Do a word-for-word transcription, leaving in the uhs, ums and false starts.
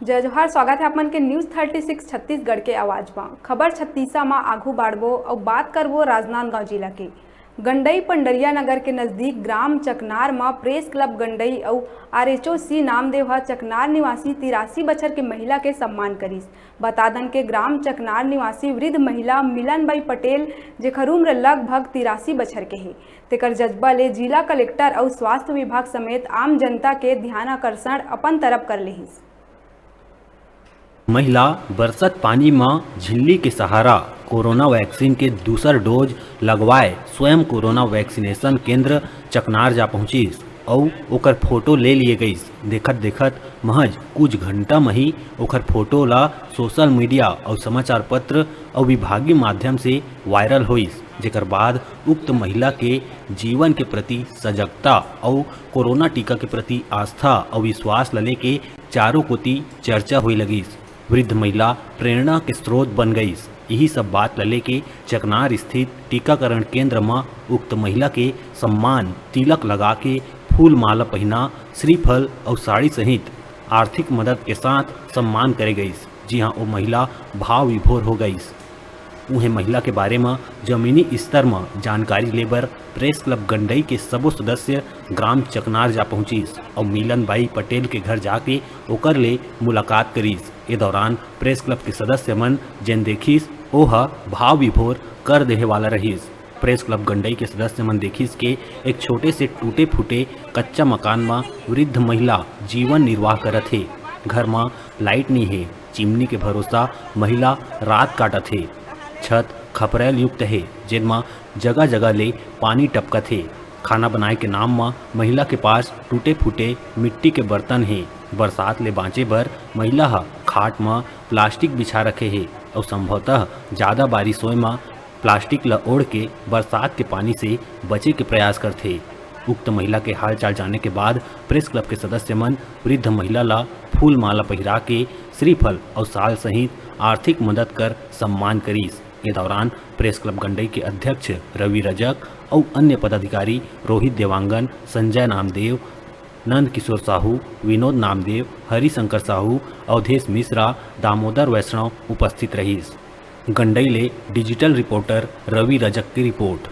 जय जोहार, स्वागत है आप मन के News Thirty Six छत्तीसगढ़ के आवाज म। खबर छत्तीसा म आघू बाढ़बो अउ बात करबो राजनांदगांव जिला के। गंडई पंडरिया नगर के नजदीक ग्राम चकनार म प्रेस क्लब गंडई अउ आरएचओ सी नामदेव ह चकनार निवासी तिरासी बछर के महिला के सम्मान करिस। बता दन के ग्राम चकनार निवासी वृद्ध महिला मिलनबाई पटेल, जेकर उम्र लगभग तिरासी बछर के हे, तेकर जज्बा ले जिला कलेक्टर अउ स्वास्थ्य विभाग समेत आम जनता के ध्यानाकर्षण अपन तरफ कर लेहिस। महिला बरसत पानी म झिल्ली के सहारा कोरोना वैक्सीन के दूसर डोज लगवाए स्वयं कोरोना वैक्सीनेशन केंद्र चकनार जा पहुंचिस अउ ओकर फोटो ले लिए गइस। देखत देखत महज कुछ घंटा म ही ओकर फोटो ला सोशल मीडिया अउ समाचार पत्र अउ विभागीय माध्यम से वायरल होइस, जेकर बाद उक्त महिला के जीवन के प्रति सजगता अउ कोरोना टीका के प्रति आस्था अउ विश्वास ल लेके चारों कोति चर्चा होए लगिस। वृद्ध महिला प्रेरणा के स्रोत बन गइस। यही सब बात ल लेके चकनार स्थित टीकाकरण केंद्र म उक्त महिला के सम्मान तिलक लगा के फूल माला पहिना, श्रीफल अउ साड़ी सहित आर्थिक मदद के साथ सम्मान करे गइस, जिहां ओ महिला भाव विभोर हो गइस। उहें महिला के बारे म जमीनी स्तर म जानकारी लेबर प्रेस क्लब गंडई के सबो सदस्य ग्राम चकनार जा पहुंचिस अउ मिलन बाई पटेल के घर जाके ओकर ले मुलाकात करिस। ए दौरान प्रेस क्लब के सदस्य मन जेन देखिस, ओ ह भाव विभोर कर देहे वाला रहिस। प्रेस क्लब गंडई के सदस्य मन देखिस के एक छोटे से टूटे फूटे कच्चा मकान म वृद्ध महिला जीवन निर्वाह करत हे। घर म लाइट नी हे, चिमनी के भरोसा महिला रात काटत हे। छत खपरैल युक्त हे, जेन म जगह-जगह ले पानी टपकत हे। खाना बनाए के नाम म महिला के पास टूटे-फूटे मिट्टी के बर्तन हे। बरसात ले बांचे बर महिला ह खाट म प्लास्टिक बिछा रखे हे अउ संभवतः जादा बारिश होए म प्लास्टिक ल ओढ़ के बरसात के पानी से बचे के प्रयास करथे। उक्त महिला के हालचाल जाने के बाद प्रेस क्लब के सदस्य मन वृद्ध महिला ल फूल माला पहिरा के श्रीफल अउ साल सहित आर्थिक मदद कर सम्मान करिस। ये दौरान प्रेस क्लब गंडई के अध्यक्ष रवि रजक अउ अन्य पदाधिकारी रोहित देवांगन, संजय नामदेव, नंद किशोर साहू, विनोद नामदेव, हरिशंकर साहू, अवधेश मिश्रा, दामोदर वैष्णव उपस्थित रहिस। गंडई ले डिजिटल रिपोर्टर रवि रजक की रिपोर्ट।